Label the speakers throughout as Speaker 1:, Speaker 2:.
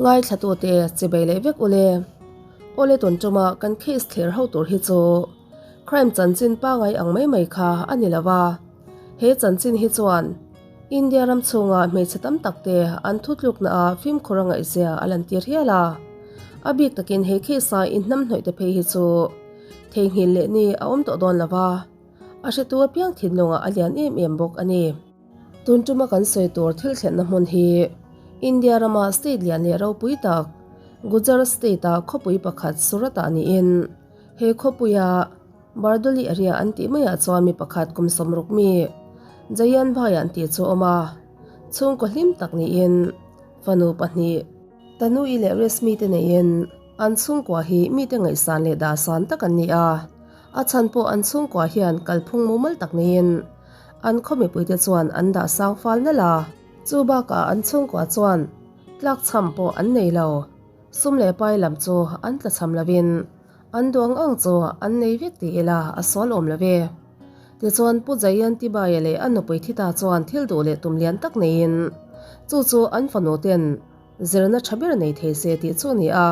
Speaker 1: Ngaithlatute chibei leh vek ule. Awle tun tuma kan case thler ho tur hi chu crime chanchin pangai ang mai mai kha a ni lo va. He chanchin hi chuan India ram chhunga hmeichhe tam tak te an thutlukna ah fimkhur a ngaihzia a lantir hial a. A bik takin he case a inhnamhnawih te phei hi chu theihnghilh leh ni a awm tawh dawn lo va. A hretu apiang thinlungah a lian em em bawk a ni. Tun tuma kan sawi tur thil thlenna hmun hi India rama state lian leh ropui tak Gujarat state-a khawpui pakhat Surat-ah niin he khawpuia Bardoli area an tih maiah chuan mi pakhat kum 60 mi Jayan Bhai an tih chu a awm a, chhungkaw hlim tak niin fanu pahnih Tanui leh Reshmi te neiin an chhungkua hi mite ngaihsan leh dahsan tak an ni a. A chhan pawh an chhungkua hian kalphung mumal tak neiin an khaw mipuite chuan an dah sang fal nalh a. Chu bakah an chhungkua chuan tlakchham pawh an nei lo. Sum leh pai lam chu an tlachham lovin an duh ang ang chu an nei vek ti ila a sual awm lo ve. Tichuan Pu Jayanti Baia leh a nupui Thita chuan thil duh leh tum lian tak neiin chu chu an fanu ten zirna tha ber nei thei se tih chu a ni a.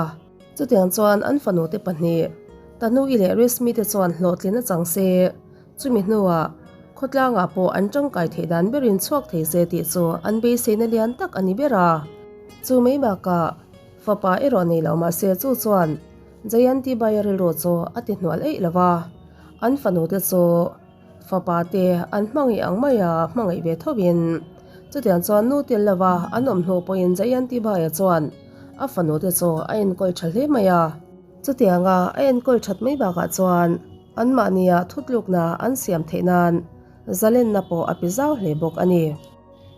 Speaker 1: Chutiang chuan an fanute pahnih, Tanui leh Reshmi te chuan hlawhtlin a chang se, chumi hnuah khawtlangah pawh an tangkai theih dan berin chhuak thei se tih chu an beiseina lian tak a ni ber a. Chu mai bakah fapa erawh nei lo mahse chu chuan Jayanti Baia rilru chu a ti hnual eih lo va, an fanute chu fapa te an hmangaih ang maia hmangaih ve thovin chutiang chuan nu tel lova an awm hnu pawhin Jayanti Bhai-a chuan a fanu te chu a enkawl tha hle mai a. Chutianga a enkawl that mai bakah chuan anmahnia thutlukna an siam theih nan zalenna pawh a pe zau hle bawk a ni.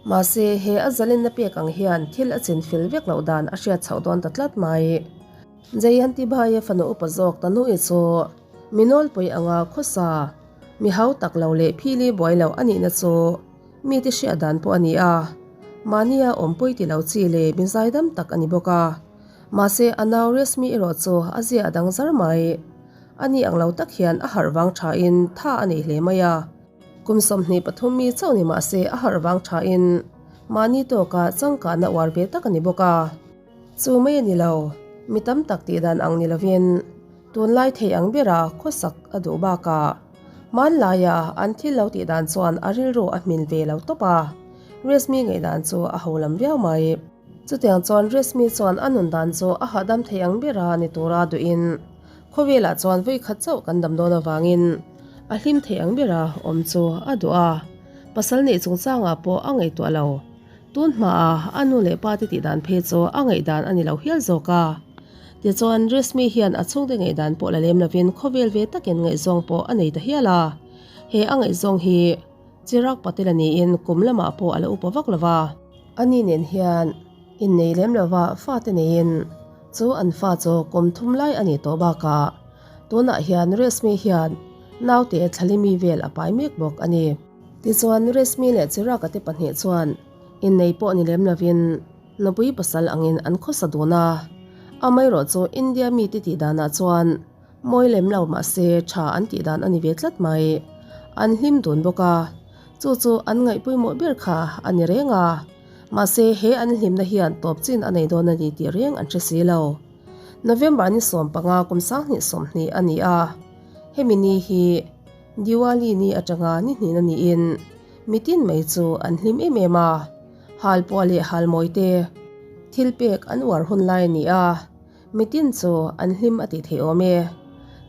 Speaker 1: Mahse he a zalenna pek ang hian thil a chinfel vek loh dan a hriat chhoh dawn ta tlat mai. Jayanti Bhai-a fanu upa zawk Tanui chu Mi nawlpui anga khawsa, mi hau tak lo leh phili buai lo a nihna chu mite hriat dan pawh a ni a. Mahnia awmpui ti lo chi leh mi zaidam tak a ni bawk a. Mahse a nau Reshmi erawh chu a zia a dang zar mai. A ni ang lo tak hian a harh vang thain tha a nei hle mai a. Kum 23 mi chauh ni mahse a harh vang thain mahni tawkah changkahna uar ve tak a ni bawk a. Chu mai a ni lo, mi tam tak tih dan ang ni lovin Tunlai thei ang bera khawsak a duh bakah hmanlaia an thil lo tih dan chuan a rilru a hmin ve lo tawp a, Reshmi ngaihdan chu a ho lam viau mai. Chutiang chuan Reshmi chuan a nun dan chu a hahdam thei ang bera ni tura duhin khawvelah chuan vawikhat chauh kan dam dawn avangin a hlim thei ang bera awm chu a duh a, pasal neih chungchangah pawh a ngaihtuah lo. Tun hmaah a nu leh pa te tih dan phei chu a ngaihdan a ni lo hial zawk a. Tichuan, Reshmi hian a chhungte ngaihdan pawh la lem lovin khawvel ve takin ngaihzawng pawh a nei ta hial a. He a ngaihzawng hi Chirag Patel a niin kum lamah pawh a la upa vak lo va. Ani nen hian innei lem lova fate neiin chu an fa chu kum thum lai a nih tawh bakah tunah hian Reshmi hian naute thlalimi vel a pai mek bawk a ni. Tichuan, Reshmi leh Chirag-a te pahnih chuan innei pawh ni lem lovin nupui pasal angin an khawsa dun a. Amaherawh chu India mite tih danah chuan mawi lem lo mahse tha an tih dan a ni ve tlat mai. An hlim dun bawk a, chu chu an ngaihpawimawh ber kha a ni reng a. Mahse he an hlimna hian tawp chin a nei dawn a ni tih reng an hre si lo. November ni 15 kum 2020 a ni a, hemi ni hi Diwali ni atanga ni hnihna niin mitin mai chu an hlim em em a, halpuah leh halmawi te thil pek an uar hun lai a ni a, mitin chu an hlim a tih theih awm e.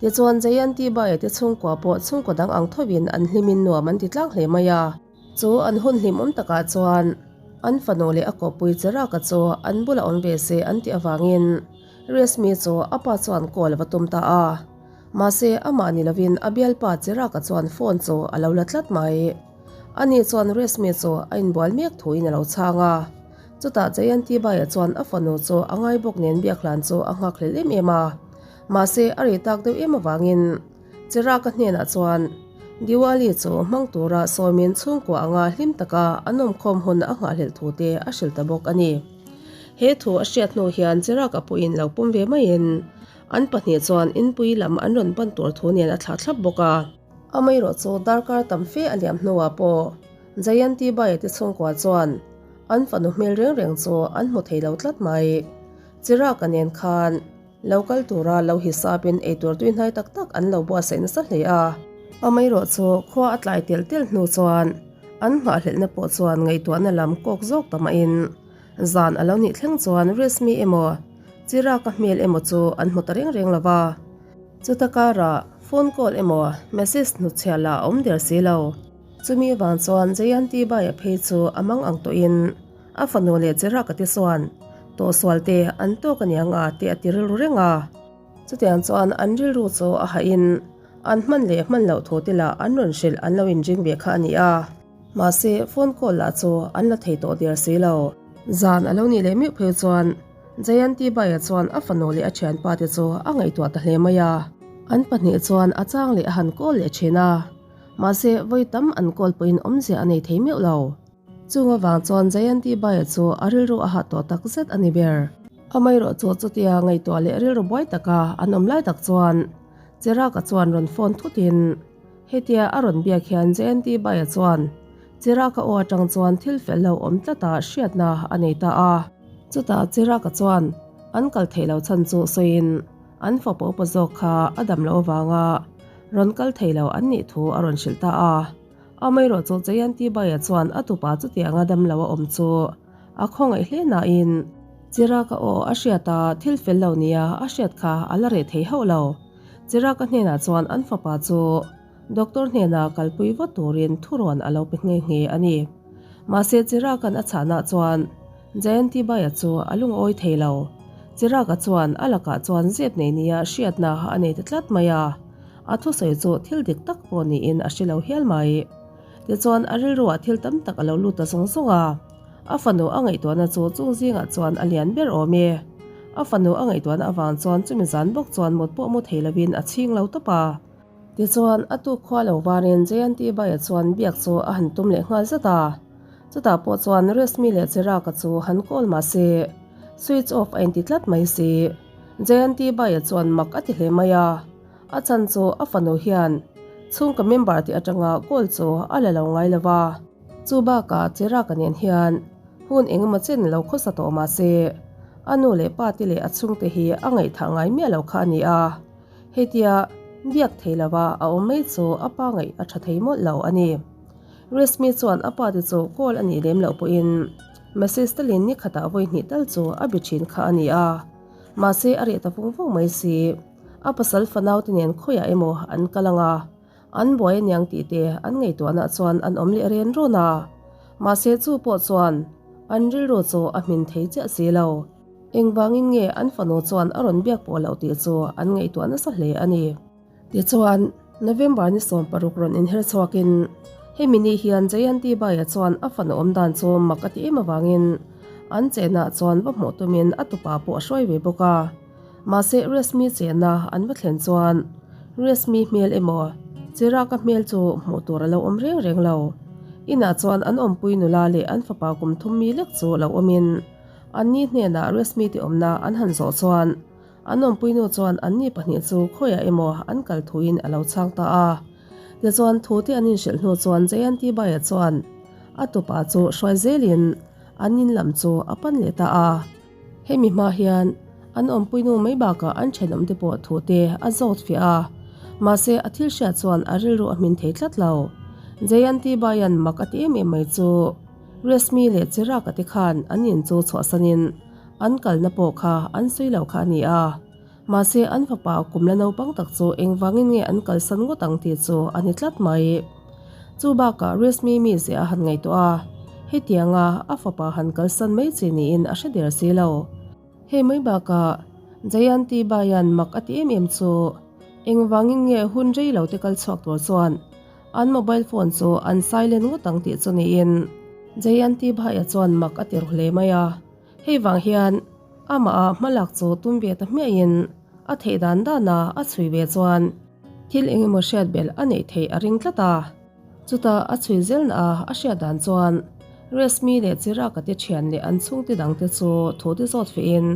Speaker 1: Tichuan Jayanti Bae te chhungkua pawh chhungkaw dang ang thovin an hlimin nuam an ti tlang hle mai a. Chu an hun hlimawm takah chuan an fanu leh a kawppui Chirag-a chu an bula awm ve se an tih avangin Reshmi chu a pa chuan call a va tum ta a. Mahse, amah ni lovin a bialpa Chirag-a chuan phone chu a lo la tlat mai. Ani chuan Reshmi chu a inbual mek thuin a lo chhang a. Chutah Jayanti Bai-a chuan a fanu chu a ngai bawk nen biak hlan chu a nghakhlel em em a. Mahse, a rei tak deuh em avangin Chirag-a hnenah chuan Diwali chu hmang tura sawimin chhungkua anga hlim taka an awmkhawm hun a nghahhlelh thu te a hrilh ta bawk a ni. He thu a hriat hnu hian Chirag-a pawhin lo pawm ve maiin An pahnih chuan inpui lam an rawn pan tur thu nen a thlah thlap bawk a. Amaherawh chu darkar tam fe a liam hnuah pawh Jayanti Baia te chhungkua chuan an fanu hmel reng reng chu an hmu thei lo tlat mai. Chirag-a nen khan lo kal tura lo hisapin eitur tui hnai tak tak an lo buatsaih nasa hle a. Amaherawh chu khua a tlai telh telh hnu chuan an nghahhlelhna pawh chuan ngaihtuahna lam kawk zawk ta mahin zan a lo nih thleng chuan Reshmi emaw Chirag-a hmel emaw chu an hmu ta reng reng lo va. Chuta karah phone call emaw message hnutchhiah lah a awm der si lo. Chumi vang chuan Jayanti Bai-a phei chu a mang ang tawhin a fanu leh Chirag-a te chuan tawhsual te an tawk aniang a tih a ti rilru reng a. Chutiang chuan an rilru chu a hahin an hman leh hman loh thu te lah an rawn hrilh an lo inring ve kha a ni a. Mahse phone call lah chu an la thei tawh der si lo. Zan a lo nih leh meuh phei chuan Jayanti Bai-a chuan a fanu leh a thianpa te chu a ngaihtuah ta hle mai a. An pahnih chuan a chang leh a han call leh thin a. Mahse vawi tam an call pawhin awmzia a nei thei meuh lo. Chung avang chuan Jayanti Bai-a chu a rilru a hah tawh tak zet a ni ber. Amaherawh chu chutia ngaihtuah leh rilru buai taka an awm lai tak chuan Chirag-a chuan rawn phone thutin hetia a rawn biak hian Jayanti Bai-a chuan Chirag-a aw atang chuan thil fel lo awm tlata hriatna a nei ta a. Chutah Chirag-a chuan an kal theih lo chhan chu sawiin an fapa upa zawk kha a dam loh avanga rawn kal thei lo an nih thu a rawn hrilh ta a. Amaherawh chu Jayanti Bai-a chuan a tupa chutianga dam lo a awm chu a khawngaih hle nain Chirag-a aw a hriat a, thil fel lo nia a hriat kha a la reh thei hauh lo. Chirag-a hnenah chuan an fapa chu doctor hnena kalpui vat turin thurawn a lo pe nghe nghe a ni. Mahse Chirag-a'n a chhahna chuan Jayanti Bai-a chu a lungawi thei lo. Chirag-a chuan a lakah chuan zep nei nia hriatna a nei ta tlat mai a. A thusawi chu thil dik tak pawh niin a hre lo hial mai. Tichuan a rilruah thil tam tak a lo lut ta zung zung a, a fanu a ngaihtuahna chu chung zingah chuan a lian ber awm e. A fanu a ngaihtuahna avang chuan chumi zan bawk chuan mut pawh mu thei lovin a chhing lo tawp a. Tichuan a tuk khua lo varin Jayanti Bai-a chuan biak chu a han tum leh nghal zat a. Chutah pawh chuan Reshmi leh Chirag-a chu han call mah se, switch off a inti tlat mai si. Jayanti Bai-a chuan mak a ti hle mai a. A chhan chu a fanu hian chhungkaw member tih atanga call chu a la lo ngai lo va. Chu bakah Chirag-a nen hian hun engemaw chen lo khawsa tawh mah se, a nu leh pa te leh a chhungte hi a ngaihthah ngai miah lo kha a ni a. Hetia biak thei lova a awm mai chu a pa ngaih a tha thei mawlh lo a ni. Reshmi chuan a pa te chu call a nih lem loh pawhin message talin ni khatah vawi hnih tal chu a bi thin kha a ni a. Mahse a reh ta vung vung mai si. A pasal fanau te nen khawiah emaw an kal ang a, an buai aniang tih te an ngaihtuahna chuan an awm leh ren rawn a. Mahse chu pawh chuan an rilru chu a hmin thei chiah si lo. Engvangin nge an fanu chuan a rawn biak pawh loh tih chu an ngaihtuah nasa hle a ni. Tichuan, November ni 16 rawn inher chhuakin hemi ni hian Jayanti Bai-a chuan a fanu awm dan chu mak a ti em avangin an chenah chuan va hmuh tumin a tupa pawh a hruai ve bawk a. Mahse Reshmi chena an va thlen chuan Reshmi hmel emaw Chirag-a hmel chu hmuh tur a lo awm reng reng lo. Inah chuan an awmpui nula leh an fapa kum thum mi lek chu lo awmin anni hnenah Reshmi ti awmna an han zawh chuan An awmpuinu chuan anni pahnih chu khawiah emaw an kal thuin a lo chhang ta a. Tichuan thu te an inhrilh hnu chuan Jayanti Bai-a chuan a tupa chu hruai zelin an in lam chu a pan leh ta a. Hemi hma hian an awmpuinu mai bakah an thenawmte pawh thu te a zawt fiah a, mahse a thil hriat chuan a rilru a hmin thei tlat lo. Jayanti Bai-a'n mak a ti em em mai chu Reshmi leh Chirag-a te khan an in chu chhuahsanin An kalna pawh kha an sawi lo kha a ni a, mahse an fapa kum la naupang tak chu engvangin nge an kalsan ngawt ang tih chu a ni tlat mai. Chu bakah Reshmi mizia a han ngaihtuah a, hetianga a fapa han kalsan mai chi niin a hre der si lo. Hei mai bakah Jayanti Baian mak a ti em em chu engvangin nge hun rei lo te kal chhuak tur chuan an mobile phone chu an silent ngawt ang tih chu niin Jayanti Bhaia chuan mak a ti ru hle mai a. Hei vang hian amah a hmalak chu tum ve ta hmiahin a theih dan dana a chhui ve chuan thil eng emaw hriat belh a neih theih a ring tlat a. Chutah a chhui zelna a a hriat dan chuan Reshmi leh Chirag-a te thian leh an chhungte dangte chu thu te zawt fehin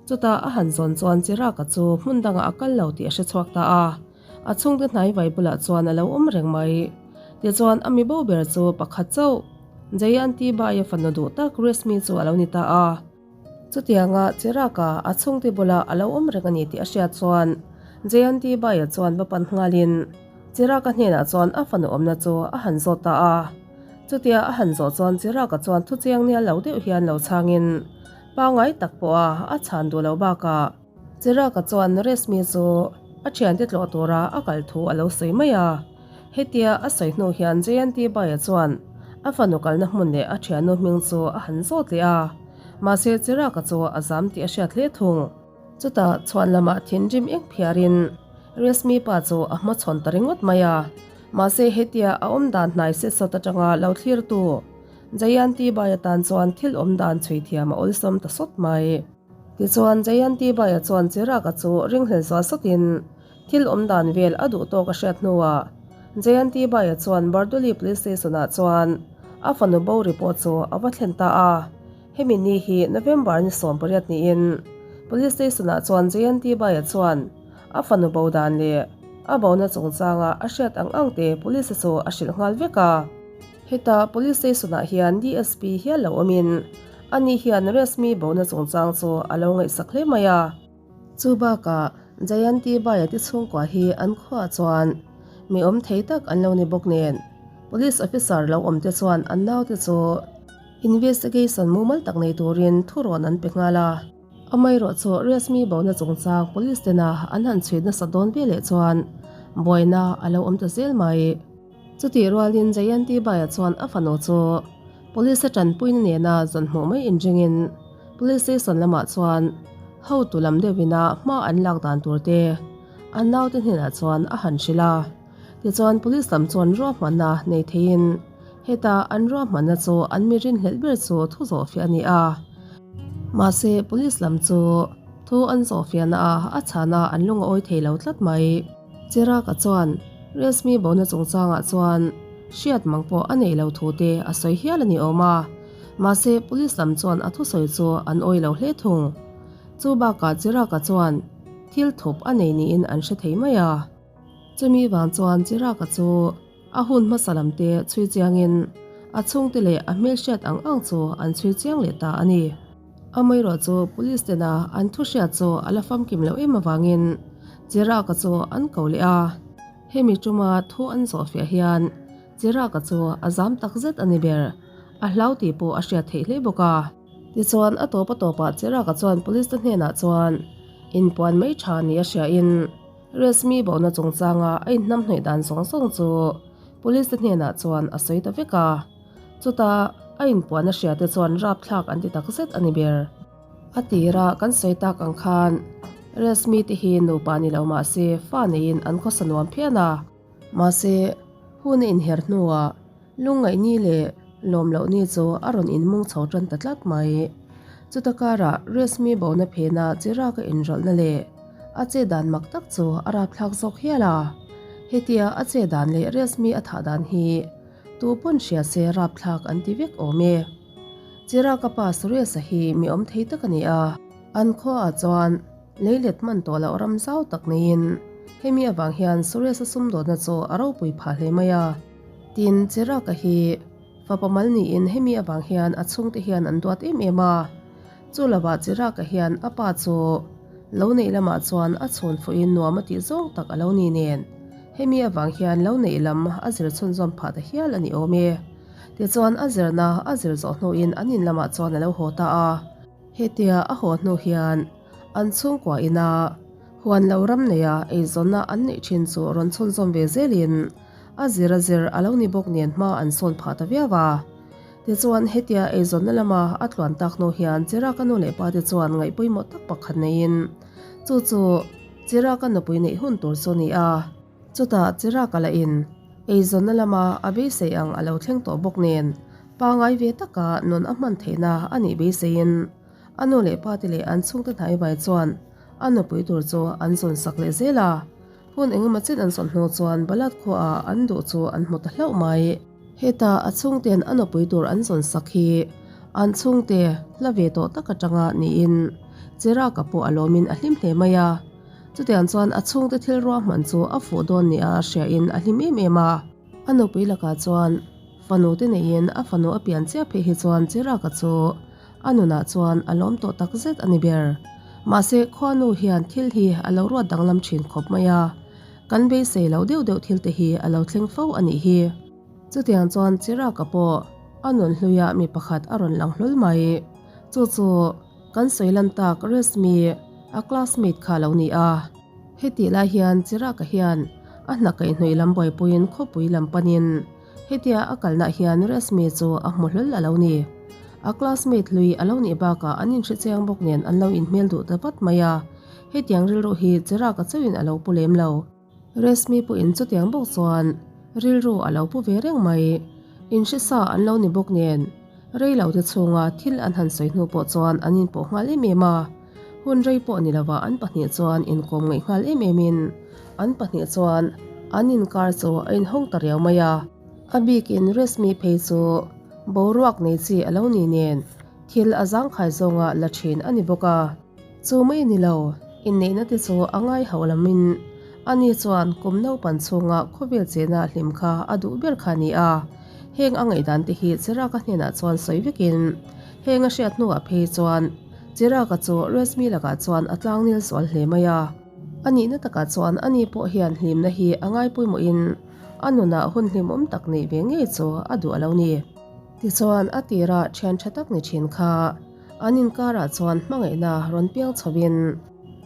Speaker 1: chutah a han zawn chuan Chirag-a chu hmun dangah a kal lo tih a hre chhuak ta a. A chhungte hnai vai bulah chuan a lo awm reng mai. Tichuan a mi bo ber chu pakhat chauh Jayanti Bai-a fanu duh tak Reshmi chu a lo ni ta a. Chutianga Chirag-a a chhungte bula a lo awm reng a ni tih a hriat chuan Jayanti Bai-a chuan va pan nghalin Chirag-a hnenah chuan a fanu awmna chu a han zawt ta a. Chutia a han zawh chuan Chirag-a chuan thuchiang nia lo deuh hian lo chhangin pangngai tak pawha a chhan duh loh bakah Chirag-a chuan Reshmi chu a thiante tlawh tura a kal thu a lo sawi mai a. Hetia a sawi hnu hian Jayanti Bai-a chuan a fanu kalna hmun leh a thiannu hming chu a han zawt leh a. Mahse Chirag-a chu a zam tih a hriat hle thung. Chutah chhuan lamah thinrim eng phiarin Reshmi pa chu a hmachhawn ta ringawt mai a. Mahse hetia a awm dan hnai set sawt atanga lo thlirtu Jayanti Bai atan chuan thil awm dan chhui thiam a awlsam ta sawt mai. Tichuan Jayanti Bai-a chuan Chirag-a chu ringhlel zual sawtin thil awm dan vel a duh tawk a hriat hnuah Jayanti Bai-a chuan Bardoli Police Station-ah chuan a fanu bo report chu a va thlen ta a. Hemi ni hi November ni 18 niin Police Station-ah chuan Jayanti Bai-a chuan a fanu bo dan leh a bona chungchanga a hriat ang ang te Police chu a hrilh nghal vek a. Heta Police Station-ah hian DSP hial lo awmin ani hian Reshmi bona chungchang chu a lo ngaihsak hle mai a. Chu bakah Jayanti Bai-a te chhungkua hi an khuaah chuan mi awm thei tak an lo ni bawk nen Police Officer lo awm te chuan an naute chu investigation mumal tak nei turin thurawn an pe nghal a. Amaherawhchu Reshmi bona chungchang Police tena an han chhuih nasa dawn ve leh chuan buaina a lo awm ta zel mai. Chutih rualin Jayanti Bai-a chuan a fanu chu Police a tanpuina nena zawn hmuh mai inringin Police Station lamah chuan hotu lam deuhina hma an lak dan tur te an naute hnenah chuan a han hrilh a. Tichuan Police lam chuan ruahmanna nei theiin heta an ruahmanna chu an mi rinhlelh ber chu thu zawhfiah a ni a. Mahse Police lam chu thu an zawhfiahna a a chhana an lung a awi thei lo tlat mai. Chirag-a chuan Reshmi bona chungchangah chuan hriat mang pawh a neih lo thu te a sawi hial a ni awm a, mahse Police lam chuan a thusawi chu an awi lo hle thung. Chu bakah Chirag-a chuan thil thup a nei niin an hre thei mai a. Chumi vang chuan Chirag-a chu a hun hmasa lam te chhui chiangin a chhungte leh a hmelhriat ang ang chu an chhui chiang leh ta a ni. Amaherawh chu Police tena an thu hriat chu a la famkim loh em avangin Chirag-a chu an ko leh a. Hemi tuma thu an zawhfiah hian Chirag-a chu a zam tak zet a ni ber, a hlau tih pawh a hriat theih hle bawk a. Tichuan a tawp a tawpah Chirag-a chuan Police te hnenah chuan inpuan mai tha ni a hriain Reshmi bona chungchanga a inhnamhnawih dan zawng zawng chu Police te hnenah chuan a sawi ta vek a. Chuta a inpuan a hria te chuan rapthlak an ti tak zet a ni ber. A tira kan sawi tak ang khan Reshmi te hi nupa ni lo mah se fa neiin an khawsa nuam phian a. Mahse, hun a inher hnuah lungngaih ni leh lawm loh ni chu a rawn inmung chho tan ta tlat mai. Chuta karah Reshmi bona phena Chirag a inrawlhna leh a che dan mak tak chu a rapthlak zawk hial a. Hetia a che dan leh Reshmi a thah dan hi Tu pawn hria se rapthlak an ti vek awm e. Chirag-a pa Suresh-a hi mi awm thei tak a ni a. An khuaah chuan leilet hman tawh loh ram zau tak neiin hemi avang hian Suresh-a sumdawtna chu a ropui phah hle mai a. Tin, Chirag-a hi fapa mal niin hemi avang hian a chhungte hian an duat em em a. Chu lovah Chirag-a hian a pa chu lo neih lamah chuan a chhun fuhin nuam a tih zawng tak a lo ni nen, hemi avang hian lo neih lam a zir chhunzawm phah ta hial a ni awm e. Tichuan a zirna a zir zawh hnuin an in lamah chuan a lo haw ta a. Hetia a haw hnu hian an chhungkua ina huan lo ram neia eizawnna an neih thin chu rawn chhunzawm ve zelin a zir a zir a lo ni bawk nen hma an sawn phah ta viau a. Tichuan, hetia eizawnna lama a tluan tak hnu hian Chirag-a nu leh pate chuan ngaih pawimawh tak pakhat neiin chu chu Chirag-a nupui neih hun tur chu a ni a. Chutah Chirag-a lahin eizawnna lama a beisei ang a lo thleng tawh bawk nen pangngai ve taka nun a hman theihna a nih beiseiin a nu leh pate leh an chhungte hnaivai chuan a nupui tur chu an zawn sak leh zel a. Hun engemaw chen an sawn hnu chuan Balad khuaah an duh chu an hmu ta hlauh mai. Heta a chhungten a nupui tur an zawn sak hi an chhungte hla ve tawh tak atanga niin Chirag-a pawh a lawmin a hlim hle mai a. Chutiang chuan a chhungte thil ruahman chu a fuh dawn nia hriain a hlim em em a. A nupui lakah chuan fanu te neiin a fanu a pian chiah phei hi chuan Chirag-a chu. A nunah chuan a lawm tawh takzet a ni ber. Mahse, khuanu hian thil hi a lo ruat danglam thin khawp mai a, kan beisei lo deuh deuh thil te hi a lo thleng fo a nih hi. Chutiang chuan Chirag-a pawh a nun hluiah mi pakhat a rawn lang hlawl mai. Chu chu kan sawi lan tak Reshmi, a classmate kha a lo ni a. Hetih lai hian Chirag-a hian a hna kaihhnawih lam buaipuiin khawpui lam panin hetia a kalnaah hian Reshmi chu a hmu hlawl a lo ni. A classmate hlui a lo nih bakah an inhre chiang bawk nen an lo inhmel duh ta vat mai a, hetiang rilru hi Chirag-a chauhin a lo pu lem lo. Reshmi pawhin chutiang bawk chuan rilru a lo pu ve reng mai. Inhre sa an lo ni bawk nen rei lo te chhunga thil an han sawi hnu pawh chuan an inpawh nghal em em a. Hun rei pawh ni lova an pahnih chuan inkawm ngaih nghal em em in an pahnih chuan an inkar chu a inhawng ta riau mai a. A bikin Reshmi phei chu boruak nei chi a lo ni nen thil a zangkhai zawnga la thin a ni bawk a. Chu mai ni lo, inneihna te chu a ngai hauh lamin ani chuan kum naupan chhunga khawvel chena hlim kha a duh ber kha a ni a. Heng a ngaihdan te hi Chirag-a hnenah chuan sawi vekin heng a hriat hnuah phei chuan Chirag-a chu Reshmi lakah chuan a tlangnel zual hle mai a. A nihna takah chuan ani pawh hian hlimna hi a ngai pawimawhin a nunah hun hlimawm tak neih ve ngei chu a duh a lo ni. Tichuan a tirah thian tha tak ni thin kha An inkarah chuan hmangaihna rawn piang chhovin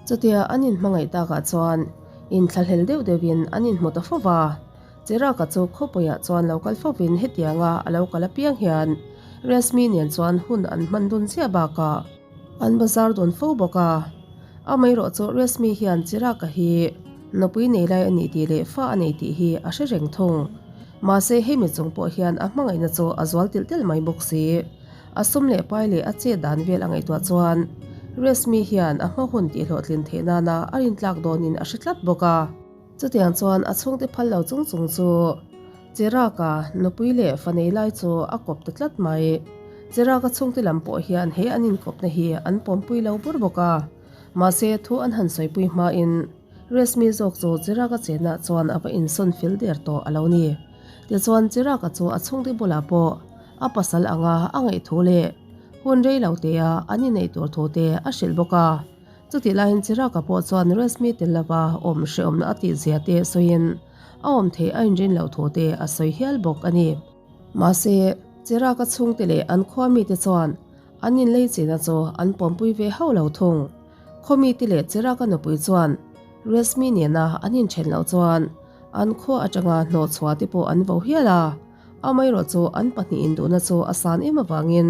Speaker 1: chutia an inhmangaih takah chuan inthlahlel deuh deuhin an inhmu ta fo va. Chirag-a chu khawpuiah chuan lo kal fovin hetianga a lo kal apiang hian Reshmi nen chuan hun an hman dun chiah bakah an bazar dun fo bawk a. Amaherawh chu Reshmi hian Chirag-a hi nupui nei lai a nih tih leh fa a nei tih hi a hre reng thung. Mahse hemi chung pawh hian a hmangaihna chu a zual tilh telh mai bawk si. A sum leh pai leh a chet dan vel a ngaihtuah chuan Reshmi hian a hma hun tihhlawhtlin theih nana a rintlak dawnin a hre tlat bawk a. Chutiang chuan a chhungte phal lo chung chung chu Chirag-a nupui leh fa nei lai chu a kawp ta tlat mai. Chirag-a chhungte lam pawh hian he an inkawpna hi an pawmpui lo bur bawk a. Mahse thu an han sawipui hmain Reshmi zawk chu Chirag-a chenah chuan a va insawn fil der tawh a lo ni. Tichuan Chirag-a chu a chhungte bulah pawh a pasal anga a ngaih thu leh hun rei lo tea an inneih tur thu te a hrilh bawk a. Chutih laiin Chirag-a pawh chuan Reshmi tel lova awm hrehawmna a tih zia te sawiin a awm theih a inrin loh thu te a sawi hial bawk a ni. Mahse, Chirag-a chhungte leh an khua mite chuan an inlei china chu an pawmpui ve hauh lo thung. Khaw mite leh Chirag-a nupui chuan Reshmi nena an inthen loh chuan an khua atanga hnawhchhuah te pawh an vo hial a. Amaherawh chu an pahnih induhna chu a san em avangin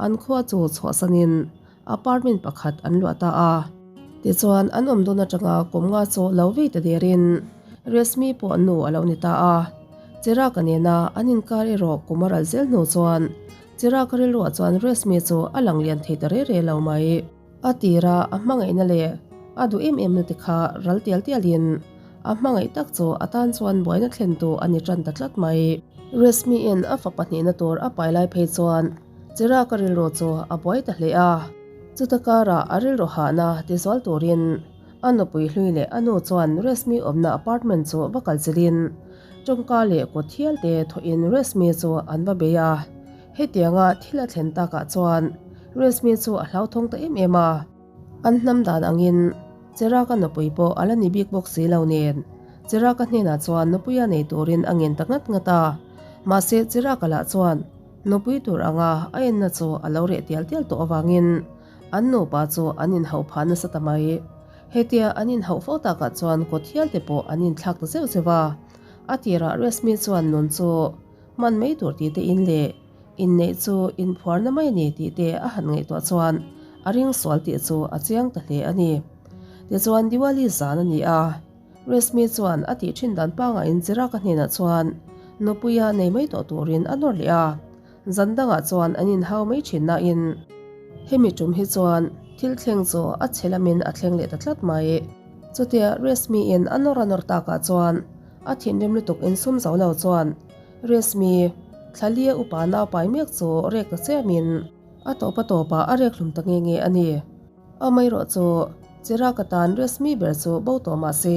Speaker 1: an khua chu chhuahsanin apartment pakhat an luah ta a. Tichuan an awm dawn atanga kum nga chu lo vei ta derin Reshmi pawh nu a lo ni ta a. Chirag-a nena an inkar erawh kum a ral zel hnu chuan Chirag-a rilruah chuan Reshmi chu a lang lian thei ta re re lo mai. A tira a hmangaihna leh a duh em em na te kha ral tial tialin a hmangaih tak chu a tan chuan buaina thlentu a ni tan ta tlat mai. Reshmi-in a fapa hnihna tur a pai lai phei chuan Chirag-a rilru chu a buai ta hle a. Chuta karah a rilru hahna tizual turin a nupui hlui leh a nu chuan Reshmi awmna apartment chu va kal chilhin tawngka leh kut hial te thawhin Reshmi chu an va bei a. Hetianga thil a thlen takah chuan Reshmi chu a hlauthawng ta em em a. An hnam dan angin Chirag-a nupui pawh a la ni bik bawk si lo nen Chirag-a hnenah chuan nupuia nei turin a ngen ta ngat ngat a. Mahse Chirag-a lah chuan nupui tur anga a enna chu a lo reh tial tial tawh avangin an nupa chu an inhauh phah nasa ta mai. Hetia an inhauh fo takah chuan kawt hial te pawh an inthlak ta zeuh zeuh a. A tirah Reshmi chuan nun chu Hman mai tur tih te in leh inneih chu inphuarna mai a ni tih te a han ngaihtuah chuan a ring sual tih chu a chiang ta hle a ni. Tichuan Diwali zan a ni a, Reshmi chuan a tih thin dan pangaiin Chirag-a hnenah chuan nupuia nei mai tawh turin a nawr leh a, zan dangah chuan an inhau mai thin nain hemi tum hi chuan thil thleng chu a chhe lamin a thleng leh ta tlat mai. Chutia Reshmi-in a nawr a nawr takah chuan A thinrim lutuk insum zo lo chuan Reshmi Thlalia upa naupai mek chu rek ta chiamin a tawp a tawpah a rek hlum ta nge nge a ni. Amaherawh chu Chirag-a tan Reshmi ber chu bo tawh mah se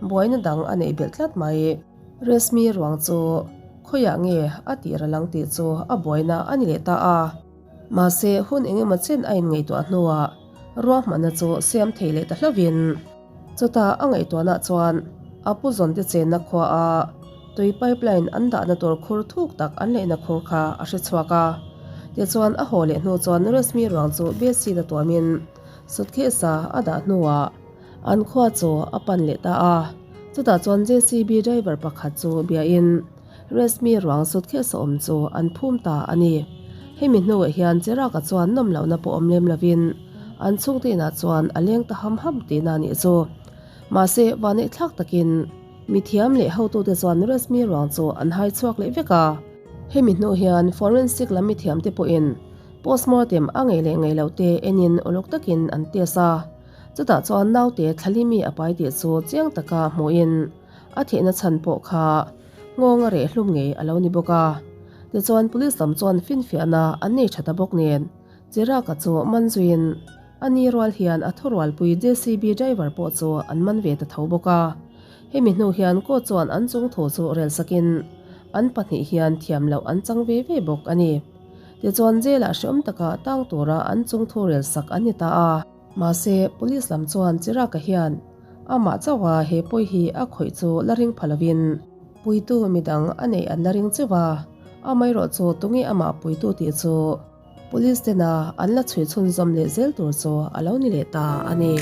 Speaker 1: buaina dang a neih belh tlat mai. Reshmi ruang chu khawiah nge a tih ra lang tih chu a buaina a ni leh ta a. Mahse, hun engemaw chen a inngaihtuah hnuah ruahmanna chu siam thei leh ta hlauhin, chutah a ngaihtuahna chuan a pu zawnte chenna khuaah tui pipeline an dahna tur khur thuk tak an leihna khur kha a hre chhuak a. Tichuan, a haw leh hnu chuan Reshmi ruang chu bedsheet a tuamin suitcase-a a dah hnuah an khua chu a pan leh ta a. Chutah chuan JCB driver pakhat chu biain, Reshmi ruang suitcase a awm chu an phum ta a ni. Hemi hnuah hian Chirag-a chuan nawm lohna pawh awm lem lovin an chhungte inah chuan a leng ta ham ham tihna a nih chu. Mahse, vanneih thlak takin mithiam leh hotute chuan Reshmi ruang chu an hai chhuak leh vek a. Hemi hnu hian forensic lam mithiamte pawhin postmortem a ngei leh ngei loh te enin uluk takin an test a. Chutah chuan naute thlalimi a pai tih chu chiang taka hmuhin a thihna chhan pawh kha nghawng a reh hlum ngei a lo ni bawk a. Tichuan police lam chuan finfiahna an nei tha ta bawk nen Chirag-a chu man zuiin a ni rual hian a thurualpui JCB driver pawh chu an man ve ta tho bawk a. Hemi hnu hian court chuan an chung thu chu rel sakin an pahnih hian thiam loh an chang ve ve bawk a ni. Tichuan jail-ah hreawm taka tang tura an chung thu rel sak an ni ta a. Mahse, police lam chuan Chirag-a hian amah chauha he pawi hi a khawih chu la ring pha lovin puitu midang a neih an la ring cheuh a, amaherawh chu tunge amah puitu tih chu police tena an la chhui chhunzawm leh zel tur chu a lo ni leh ta a ni.